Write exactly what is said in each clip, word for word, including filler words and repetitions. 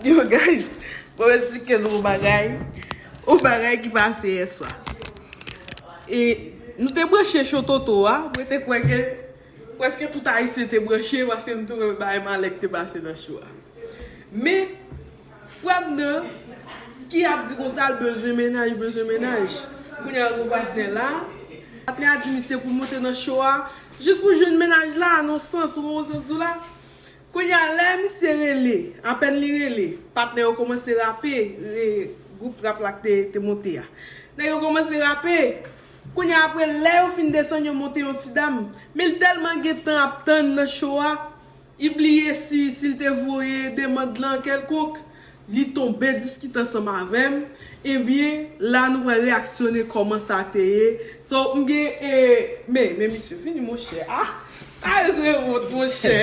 Yo, guys, bon, m esplike nou yon bagay. Yon bagay ki pase yè swa. E nou te branche cho Toto a, mwen te kwè ke prèske tout Ayisyen te branche, paske nou te wè bagay malè ki te pase nan cho a. Men, frè m nan, ki ap di konsa l bezwen mennaj, bezwen mennaj. Kounye a, yon patnè la, patnè a di misye pou l monte nan cho a, jis pou jwenn mennaj la, nan sans, ou konprann sa m di w la? Kounye a, lè misye rele, apèn li rele, patnè yo kòmanse rape, e, gwoup rap la k te, te monte a. Nèg yo kòmanse rape. Kounye a, apre, lè yo fin desann, yo monte yon ti dam. Men l tèlman gentan ap tann nan cho a, li bliye si, si l te voye demann lan kèlkonk. Li tonbe diskite ansanm avè m. Ebyen, la nou pral reyaksyone kòman sa te ye. So, m gen, e, men, men misye, vini, monchè. Ah! Arete wont, monchè.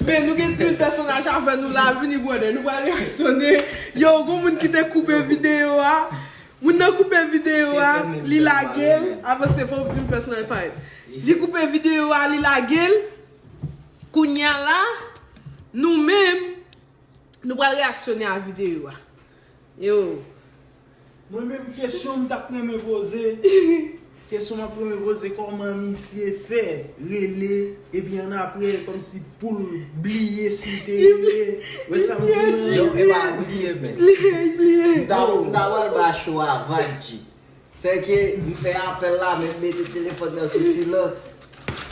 Men nou gen timoun pèsonaj avè nou la, vini, brother. Nou pral reyaksyone. Yo, gon moun ki te koupe videyo a. Moun nan koupe videyo a, li lage l. Avanse, fò w di m pèsonaj parèt. Li koupe videyo a, li lage l. Kounye a la, nou menm, nou pral reyaksyone a videyo a. Yo. Mwen menm, kesyon m t ap renmen poze, kesyon m ap renmen poze, kòman misye fè rele, epi annapre, kòmsi pou l bliye si l te rele, wè sa m di lan? Yo, epa bliye, men. Bliye, bliye. M ta, m ta pral ba cho a vag, G. Sèke m fè apèl la, men m mete telefòn nan sou silans.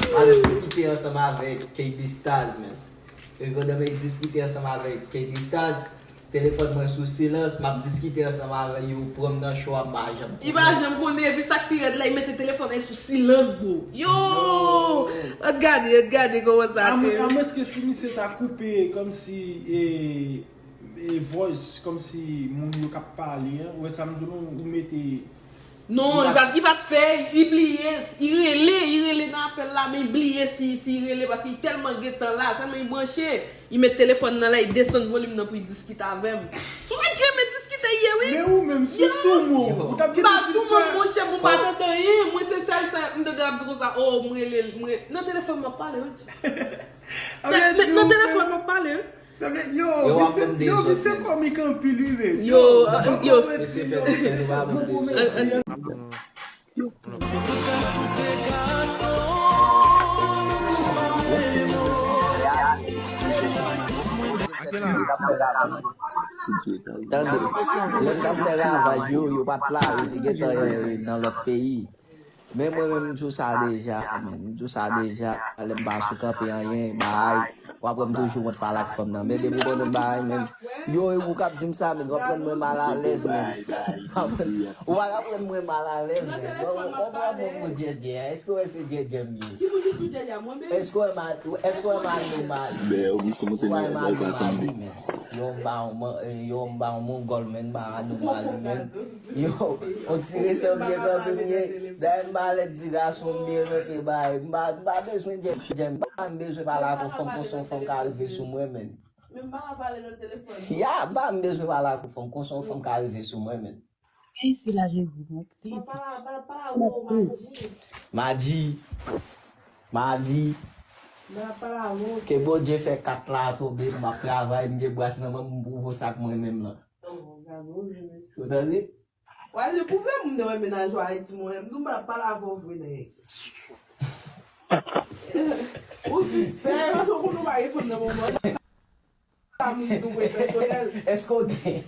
M al diskite ansanm avèk K D Stars, men. Epi pandan m ap diskite ansanm avèk K D Stars, telefòn mwen sou silans, m ap diskite ansanm avè l, yo pran m nan cho a, m pa janm konnen. Li pa janm konnen, epi sa k pi rèd la, li mete telefòn nan sou silans, bro. Yo! Gade, gade kòman sa te. Amwenske si misye ta koupe, kòmsi, e, e, voice, kòmsi moun yo k ap pale an, ou wè sa m di w lan, ou mete. Non, li pa t, li pa t fè, li bliye, li rele, li rele nan apèl la, men li bliye si, si li rele, paske li tèlman gentan la, sèlman li branche, li met telefòn nan la, li desann volim nan pou li diskite avè m. Se yon nèg ki renmen diskite li ye, wi. Men ou menm, si w sou moun, ou t ap gentan di sa. M pa sou moun, monchè, m pa tande anyen, mwen se sèl sa, m tande l ap di konsa, o, m rele l, m rele, nan telefòn m ap pale, wi. Nan telefòn m ap pale, wi. Sa vle, yo, misye, yo, misye komik anpil, wi, men. Yo, yo. Misye fè misye nou pa bon de sou. Tande, lè m t ap fè ravaj yo, yo pa t la, yo te gentan nan lòt peyi. Men mwen menm, m di w sa deja, men. M di w sa deja, lè m pa sou kanpe anyen, bay, w ap wè m toujou wont pale ak fanm nan. Men depi w konn yon bagay, men, yo, e ou k ap di m sa, men, w ap rann mwen malalèz, men. Ou pa t ap rann mwen malalèz, men. Mwen, mwen, mwen, mwen, mwen, djèdjè a. Èske w wè se djèdjè m ye? Èske w wè m a, èske w wè m anomali? Ou wè m anomali, men. Yo, m pa yon, yo, m pa yon mongòl, men, m pa anomali, men. Yo, on ti resan byen kanpe m ye. Dayè m pa lèd ti gason m byen rantre bay. M pa, m pa bezwen djèm, djèm. M pa bezwen pale ak on fanm konsa on fanm ka rive sou mwen, men. Men m pa ka pale nan telefòn. Ya, m pa bezwen pale ak on fanm konsa on fanm ka rive sou mwen, men. Vin isi la, Jezi, mwen kriye. Papa, papa, papa, Madji. Madji. Madji. Papa, papa, Ke Bondye fè kat la tonbe, m ap travay, m gen bras nan men m, m pwouve w sa k mwen menm lan. Ou tande? Wale pou vre moun yo wè mennaj ou Ayiti mwen menm tou m pa pale avè w vre nèg. Ou sispè paske ou konnen ou pa gen fanm nan moman sa moun di w pèsonèl. Èske w gen?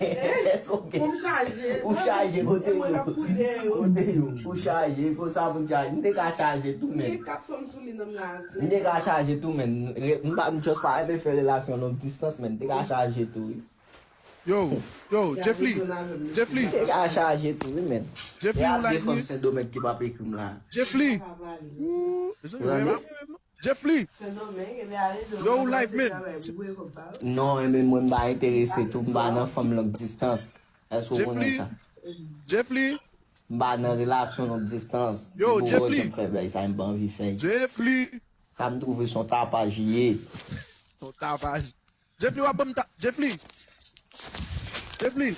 Èske w gen? Ou chaje kote yo. Kote yo? Ou chaje konsa moun chaje. M te ka chaje tou men. M te ka chaje tou men. M pa, m just pa renmen fè relasyon long distance men. M te ka chaje tou wi. Yo, yo, Jeffly, Jeffly. Nèg a chaje tou wi menn. Jeffly ou live menn. Jeffly. Jeffly. Yo ou live menn. Non, enben mwen m pa enterese tou, m pa nan fanm long distans. Èske w konnen sa? Jeffly. M pa nan relasyon long distans. Yo, Jeffly. Fè bagay sa, m pa anvi fè. Jeffly. Sa m twouve se yon tapaj li ye. Se yon tapaj. Jeffly w ap ban m ta, Jeffly. Jeffly.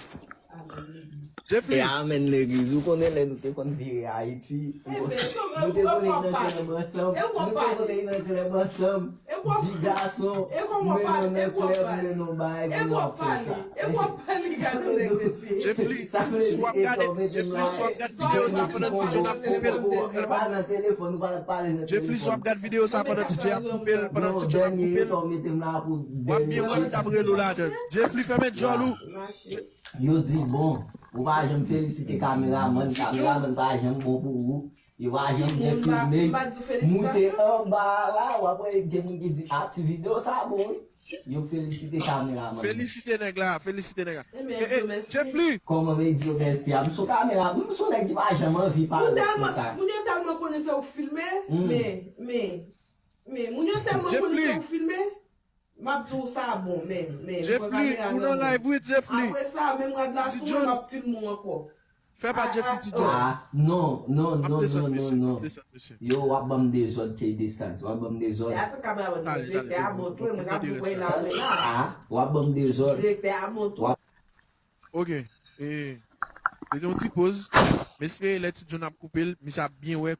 Jeffrey. E amèn legliz. Ou konnen lè nou te konn vire Ayiti, nou te konn nan klèb ansanm. Nou te konn nan klèb ansanm. Di gason, nou mennen nan klèb, nou mennen nan bay, nou ap fè sa. Jeffrey, si w ap gade, Jeffrey, si w ap gade videyo sa pandan Ti John ap koupe l, Jeffrey, si w ap gade videyo sa pandan Ti John ap koupe l, pandan Ti John ap koupe l, w ap byen wè m t ap rele w ladan. Jeffrey, fèmen djòl ou. Yo di bon, ou pa janm felisite kameramann, kameramann pa janm bon pou ou. Yo pa janm byen filme. Moute anba a la, w ap wè gen moun ki di, a, ti videyo sa bon, wi. Yo felisite kameramann. Felisite nèg la, felisite nèg la. E, e, Jeffrey! Kòman m di yo mèsi a? M sou kamera, m sou nèg ki pa janm anvi pale konsa. Moun yo tèlman konnen se ou k filme, men, men, men, moun yo tèlman konnen se ou k filme. M ap di w sa bon, men, men, Jeffrey, ou nan live, wi, Jeffrey. Apre sa, menm rad la sou mwen, m ap filme w ankò. Fè pa Jeffrey, Ti John. Ah, non, non, non, non, non, non. Yo, w ap ban m dezòd, K Distance. W ap ban m dezòd. Direktè a bon tou, mwen ka pou kwè la, kwè la. Ah, w ap ban m dezòd. Direktè a bon tou. Ok. E, se te yon ti poz. M espere lè Ti John ap koupe l, misye ap byen wè.